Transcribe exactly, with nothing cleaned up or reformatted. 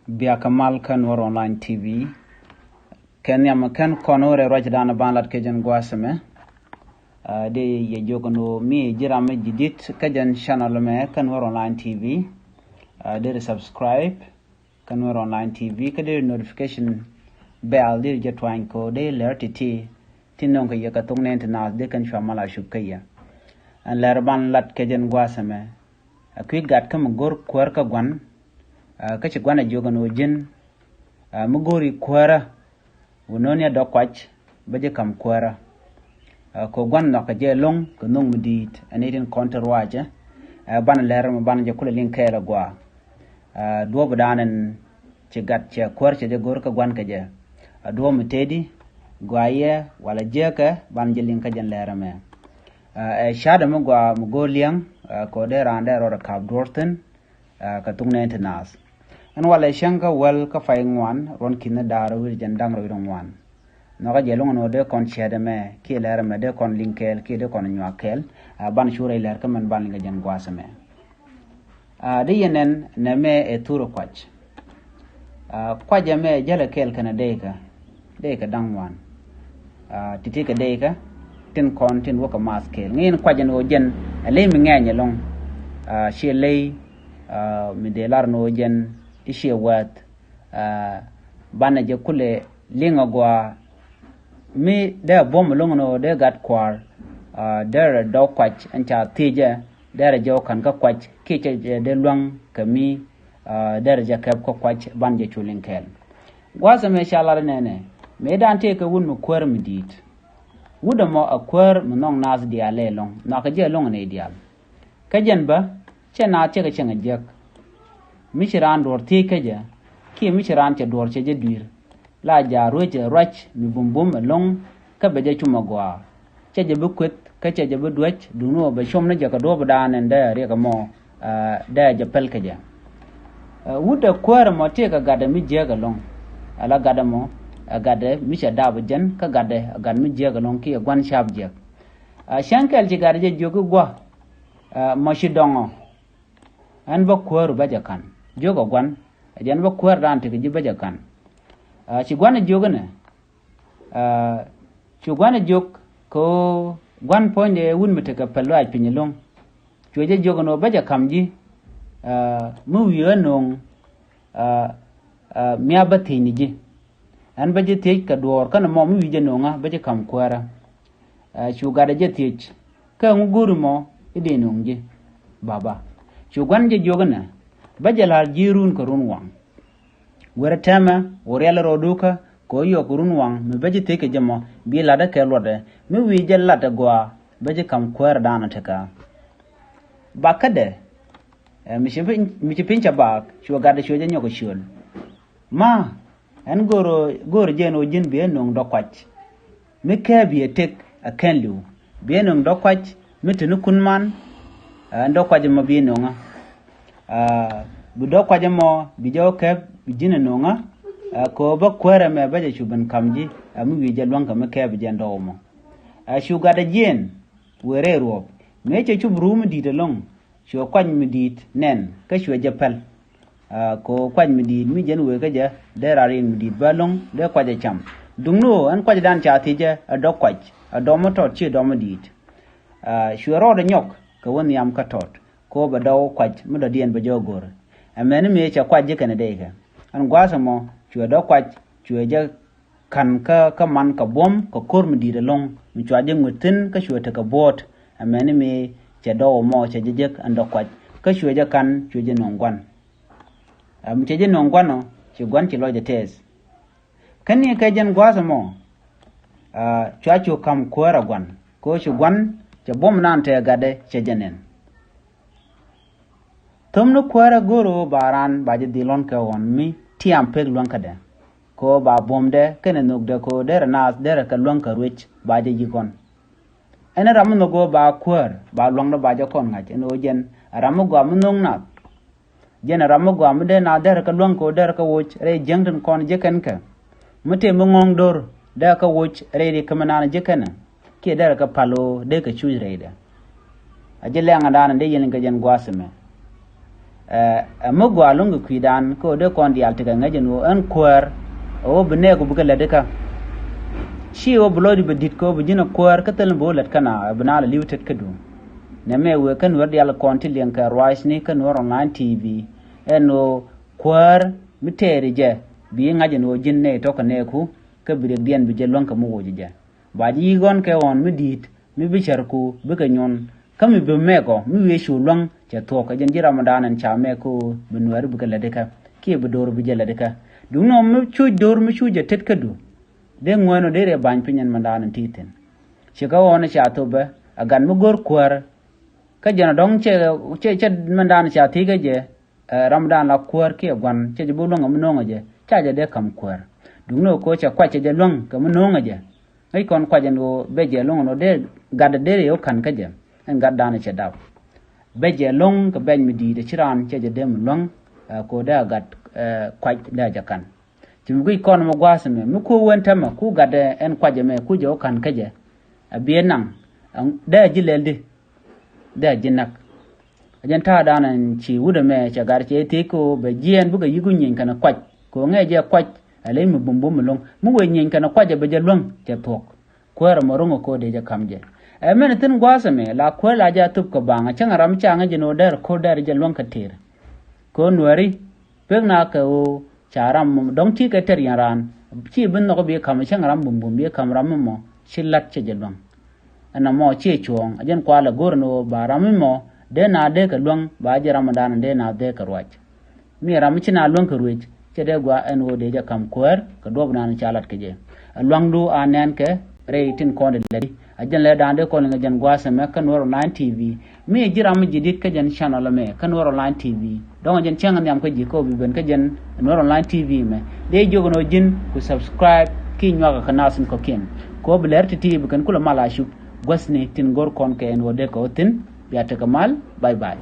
Bia kä mal kä Nuɔr Online T V. Kɛ nhiam kɛn kɔn wä rɛ ruacdan ban lat kɛ jɛn gua̱a̱th ɛmɛ. Ah, dee yɛ jiök ɛn ɣöö mi ji̱ ram mi ji̱ dit kä jɛn channel ɛmɛ kä Nuɔr Online T V. Ah, dee subscribe kä Nuɔr Online T V kä dee notification bell dee jɛ tuany kɛ ɣöö dee lɛr ti̱ti̱ ti nöŋ kɛ yɛ kɛ thok nɛn ti naath dee kɛn cua mal a cup kä yɛ. Ɛn lɛr ban lat kɛ jɛn gua̱a̱th ɛmɛ. A kui̱ gat kä mi go̱r kuäär kä gua̱n. Ah, kä ci gua̱n a jiök ɛn ɣöö ji̱n, ah, mi go̱r i̱ kuäärä wä no̱n yɛ dɔ̱k kuac bä ji̱ ka̱m kuäärä. Ah, kɛ gua̱n nhɔakɛ jɛ ɛlɔ̱ŋ kɛ nho̱ŋ mi di̱i̱t ɛn i̱ tin kɔn ti ruacɛ. Ah, banɛ lɛr mi banɛ jɛ kulɛ liŋ kɛɛl a gɔaa. Ah, duɔ̱ɔ̱p dan ɛn ci gat cɛ kuäär cɛ jɛ go̱r kä gua̱n kɛ jɛ. Ah, duɔ̱ɔ̱p mi tëëdi gɔaa yɛ walɛ jiäkɛ banɛ jɛ liŋ kä jɛn lɛr ɛmɛ. Ah, ɛ ca̱dɛ mi gɔaa mi go̱o̱r liɛŋ, ah, kɛ ɣöö dee raan dee rɔɔdɛ ka̱p duɔ̱ɔ̱r thi̱n, ah, kɛ thok nɛn ti naath. Ɛn walɛ cäŋ kä wäl kä pay ŋuan ruɔ̱n ki̱n ni da̱a̱r wi̱r jɛn da̱ŋ rɛw wi̱r ŋuan. Nhɔakä jɛ luŋ ɛn ɣöö dee kɔn ciɛɛt ɛmɛ kiɛ lɛr ɛmɛ dee kɔn liŋ kɛɛl kiɛ dee kɔn nyuak kɛɛl, ah, ban cu rɛy lɛr kä mɛn ban liŋ kɛ jɛn gua̱a̱th ɛmɛ. Ah, dee yɛn nɛn nɛmɛ ɛ thurɛ kuac. Ah, kuac ɛmɛ jälɛ kɛɛl kɛnɛ dee kɛ dee kɛ da̱ŋ ŋuan. Ah, ti̱ti̱ kɛ dee kɛ tin kɔn tin wä kɛ maath kɛɛl ŋi̱i̱n kuac ɛn ɣöö jɛn ɛ ley mi ŋɛɛny ɛlɔ̱ŋ. Ah, ciɛ ley, ah, mi dee lar ɛn ɣöö jɛn i̱ ciɛ wɛth. Ah, banɛ jɛ kulɛ liŋ a gɔaa mi dee a buɔ̱m ɛlɔ̱ŋ ɛn ɣöö dee gat kua̱r. Ah, derɛ dɔ̱k kuac ɛn ca thiecɛ derɛ jɛ wä ka̱n kä kuac kiɛ cɛ jɛ dee luäŋ kɛ mi, ah, derɛ jɛ kɛp kä kuac ban jɛ cu liŋ kɛɛl. Gua̱a̱th ɛmɛ ca lar nɛnɛ mëë dan tëëkɛ wut mi kuäär mi di̱i̱t. Wut ɛmɔ a kuäär mi nhɔk naath diaal ɛlɔ̱ŋ nhɔakɛ jɛ ɛlɔ̱ŋ ɛn ɛ diaal. Kä jɛn bä cɛ naath cɛ kɛ cɛŋ a jiäk. Mi ci raan duɔ̱ɔ̱r thiec kä jɛ kiɛ mi ci raan cɛ duɔ̱ɔ̱r cɛ jɛ dui̱r. La ja̱a̱ ruec ɛ ruac mi bumbum ɛlɔ̱ŋ kä bɛ jɛ cum a gɔaa. Cɛ jɛ bi kueth kä cɛ jɛ bi duäc duŋni ɣöö bɛ com ni jɛ kɛ duɔ̱ɔ̱pdan ɛn dee a riɛk ɛmɔ, ah, dee a jɛ päl kɛ jɛ. Ah, wut ɛ kuäär ɛmɔ tëëkɛ gatdɛ mi jiääk ɛlɔ̱ŋ. Ala gatdɛ mɔ ɛ gatdɛ mi cɛ daap ɛ jɛn kä gatdɛ ɛ gat mi jiääk ɛlɔ̱ŋ kiɛ gua̱n ca̱a̱p jiääk. Ah, cäŋ kɛl ci gatdɛ jɛ jiök i̱ gua̱, ah, mɔ ci dɔŋɔ. Ɛn bä kuäär bä jɛ ka̱n jiök ɛ gua̱n ɛ jɛn bä kuäärdan tekɛ ji̱ bä jɛ ka̱n. Ah, ci gua̱n ɛ jiök inɛ. Ah, cu gua̱n ɛ jiök kɛ ɣöö gua̱n puɔ̱nydɛ wut mi tekɛ päl lɔaac piny ɛlɔ̱ŋ. Cuɛ jɛ jiök ɛn ɣöö bä jɛ ka̱m ji̱, ah, mi wi̱i̱ ɣä no̱o̱ŋ, ah, ah, mia bä thiec ni ji̱. Ɛn bä ji̱ thiec kɛ duɔ̱ɔ̱r känɛ mɔ mi wi̱i̱ jɛ no̱o̱ŋä bä ji̱ ka̱m kuäärä. Ah, cu gatdɛ jɛ thiec kä ɛŋu go̱o̱ri mɔ i̱ dee no̱o̱ŋ ji̱ baba. Cu gua̱n jɛ jiök inɛ bä jɛ la̱r ji̱ run kɛ run waŋ. Werɛ tɛmɛ wä riɛl rɔɔdu kä kɛ ɣöö yɔk run waŋ mi bä ji̱ thiec kɛ jɛ mɔ bi la̱tdä kɛ luɔtdɛ mi wi̱i̱ jɛ la̱t ɛ gɔaa bä ji̱ ka̱m kuäärä daanɔ tekä. Bakädɛ, eh, mi ci piny, mi ci piny cɛ baak cuɛ gatdɛ cuɛ jɛ nyɔk ɛ ciöl. Ma ɛn go̱o̱r, go̱o̱r jɛ ɛn ɣöö ji̱n bi ɛ no̱o̱ŋ dɔ̱k kuac. Mi kɛɛp yɛ tëk ɛ kɛn li̱w bi ɛ no̱o̱ŋ dɔ̱k kuac mi te ni kun man. Ɛn dɔ̱k kuac ɛmɔ bi ɛ no̱o̱ŋä. Ah, bi dɔ̱k kuac ɛmɔ bi jɛ wä kɛɛp bi ji̱n ɛ no̱o̱ŋä. Ah, kɛ ɣöö bä kuäärä mɛ bä jɛ cu ben ka̱m ji̱, ah, mi wi̱i̱ jɛ luäŋ kɛ mi kɛɛp jɛ ɛn dɔ̱k ɛmɔ. Ah, cu gatdɛ jiɛn wëë rɛy ruɔ̱ɔ̱p mëë cɛ cup ruu mi di̱i̱t ɛlɔ̱ŋ. Cuɛ kuac mi di̱i̱t nɛn kä cuɛ jɛ päl. Ah, kɛ ɣöö kuac mi di̱i̱t mi jɛn wëë kä jɛ dee raar in mi di̱i̱t bä lo̱ŋ dee kuac ɛ cam. Duŋni ɣöö ɛn kuacdan ca thiecɛ ɛ dɔ̱k kuac ɛ dɔ̱k mi tɔt ci dɔ̱k mi di̱i̱t. Ah, cuɛ rɔɔdɛ nyɔk kɛ wä nhiam kä tɔt kɛ ɣöö bɛ dɔ̱k kuac mi dɔ̱diɛn bɛ jɔɔk go̱r. Ɛmɛni mëë cɛ kuac ji̱ kɛnɛ dee kɛ ɛn gua̱a̱th ɛmɔ cuɛ dɔ̱k kuac cuɛ jɛ ka̱n kä, kä man kɛ buɔ̱m kɛ ko̱r mi di̱i̱t ɛlɔ̱ŋ mi cua jɛ ŋuet thi̱n kä cuɛ tekɛ buɔ̱ɔ̱t. Ɛmɛni mi cɛ dɔw ɛmɔ cɛ jɛ jek ɛn dɔ̱k kuac kä cuɛ jɛ ka̱n cuɛ jɛ nöŋ gua̱n. Ɛ, mi cɛ jɛ nöŋ gua̱n ɔ ci gua̱n ci lɔcdɛ tɛth. Kä ni kɛ jɛn gua̱a̱th ɛmɔ, ɛ, cua cu ka̱m kuäärä gua̱n kɛ ɣöö ci gua̱n cɛ buɔ̱m naan tɛɛ gatdɛ cɛ jɛ nɛn. Thöm ni kuäärä go̱o̱r ɣöö ba raan ba jɛ dhil ɣɔ̱n kɛ ɣɔn mi tiam pek luäŋkädɛ. Kɛ ɣöö ba buɔ̱mdɛ kɛnɛ nhökdɛ kɛ ɣöö derɛ naath derɛ kɛ luäŋ kɛ ruec ba jɛ yi̱k ɣɔ̱n. Ɛn ram mi nhök ɣöö ba kuäär ba lua̱ŋdɛ ba jɛ kɔn ŋa̱c ɛn ɣöö jɛn ɛ ram mi gɔaa mi nhöŋ naath. Jɛn ɛ ram mi gɔaa mi dee naath derɛ kɛ luäŋ kɛ ɣöö derɛ kɛ woc rɛy jiäŋ tin kɔn ji̱ kɛn kɛ. Mi tëë mi ŋɔ̱ŋ do̱r dee kɛ woc rɛy ri kä mi naan ji̱ kɛnɛ kiɛ derɛ kɛ pal ɣöö dee kɛ cuc rɛydɛ. A ji̱ lɛŋädan dee yɛn kɛ jɛn gua̱a̱th ɛmɛ. Ɛ mi gɔaa lo̱ŋ kɛ kui̱dan kä ɣöö dee kɔn diaal tekɛ ŋäc ɛn ɣöö ɛn kuäär ɛ ɣöö bi nɛɛku bikɛ lätdikä. Ci ɣöö bi lɔcdu bɛ di̱t kɛ ɣöö bi ji̱n ɛ kuäär kä thil ni bi ɣöö lät kä na ɛ bi naath lɛ li̱w tet kädu. Nɛmɛ wëë kä Nuäär diaal kɔn ti liɛŋ kɛ ruacni kä Nuäär online T V ɛn ɣöö kuäär mi tɛɛri jɛ bi ŋa̱c ɛn ɣöö ji̱n nɛy tɔ̱ kɛ nɛɛku kä bi riɛkdiɛn bi jɛ luäŋ kɛ mi woc jɛ. Ba ji̱ yi̱k ɣɔ̱n kɛ ɣɔ̱n mi di̱i̱t mi bi cärku bikɛ nyuɔ̱n. Kä mi bi mɛk ɔ mi wiee cu luäŋ cɛ thuɔ̱k kɛ jɛn ji̱ Ramadan ɛn ca mɛk kä ɣöö bi Nuääri bikɛ lätdikä kiɛ bi do̱r bi jɛ lätdikä. Duŋni ɔ mi cuc do̱r mi cuc jɛ tet kädu. Dee ŋuɛɛn ɔ dee rɛ ba̱ny piny ɛn Ramadan ɛn ti thi̱n. Ci kä ɣɔ̱n ca thopɛ a gat mi go̱r kuäär. Kä jɛn ɔ dɔ̱ŋ cɛ cɛ cɛ Ramadan ca thi̱i̱kä jɛ. Ɛ, ramdan la kuäär kiɛ gua̱n cɛ jɛ bi luäŋ mi no̱o̱ŋä jɛ ca jɛ dee ka̱m kuäär. Duŋni ɣöö cɛ kuac cɛ jɛ luäŋ kɛ mi no̱o̱ŋä jɛ. Ŋäc kɔn kuac ɛn ɣöö bɛ jɛ luäŋ ɛn ɣöö dee gat dee rɛy ɣöö ka̱n kä jɛ ɛn gat dan cɛ dap. Bɛ jɛ luäŋ kɛ bɛc mi di̱i̱t ɛ ci raan cɛ jɛ dee mi luäŋ. Ɛ, kɛ ɣöö dee a gat, ɛ, kuac dee a jɛ ka̱n. Ci mi guic kɔn mi gua̱a̱th ɛmɛ mi ku wen täämɛ ku gat ɛn kuac ɛmɛ ku jɛ ɣöö ka̱n kä jɛ. A biɛ naŋ dee a ji̱ lɛl di. Dee a ji̱ näk. A jɛn ta̱a̱ da̱a̱n ɛn ci wut ɛmɛ cɛ gat cɛ thiec kɛ ɣöö bɛ jiɛɛn bikɛ yi̱k ku nyieny kɛnɛ kuac kɛ ɣöö ŋɛɛ jɛ kuac. Ɛ leny mi bumbum mi lo̱ŋ mi wëë nyieny kɛnɛ kuac ɛ bɛ jɛ luäŋ cɛ thuɔ̱k. Kuäär ɛmɔ ro̱ŋ ɛ ko̱o̱t dee jɛ ka̱m jɛ. Ɛ mɛn thi̱n gua̱a̱th ɛmɛ la kuäär la jɛ a thop kɛ ba̱a̱ŋ ɛ cäŋ ram ca ŋäc jɛ ni ɣöö dɛr ko̱o̱t dɛr jɛ luäŋ kɛ tëër. Kɛ ɣöö Nuääri pek na kɛ ɣöö ca ram dɔ̱ŋ ti kɛ tɛr yɛn raan ci bi nhɔk bi ka̱m cäŋ ram bumbum bi ka̱m ram mi mɔ ci la̱t cɛ jɛ luäŋ. Ɛn ɛmɔ ciɛ cuɔ̱ɔ̱ŋ a jɛn kualɛ go̱r ɛn ɣöö ba ram mi mɔ dee na dee kɛ luäŋ ba ji̱ Ramadan dee na dee kɛ ruac. Mi ram mi ci na luäŋ kɛ ruëc cɛ dee gua ɛn ɣöö dee jɛ ka̱m kuäär kɛ duɔ̱p nan ca lat kɛ jɛ. Ɛ lua̱ŋdu a nɛn kɛ rɛy tin kɔn dee lɛt di. A jɛn lɛ da̱a̱n dee kɔn liŋ a jɛn gua̱a̱th ɛmɛ kä Nuäär Online T V. Mi ji̱ ram mi ji̱ di̱t kä jɛn channel ɛmɛ kä Nuäär Online T V. Dɔ̱ŋ a jɛn cäŋ nhiam kä ji̱ kä bi ben kä jɛn Nuäär Online T V ɛmɛ. Dee jiök ɛn ɣöö ji̱n ku subscribe ki nyuakä kä nath in kɔ̱kiɛn. Kɛ ɣöö bi lɛr ti̱ti̱ bi kɛn kulɛ mal a cup guäthni tin go̱r kɔn kɛ ɛn ɣöö dee kɛ ɣöö thi̱n. Bia tekɛ mal. Bye bye.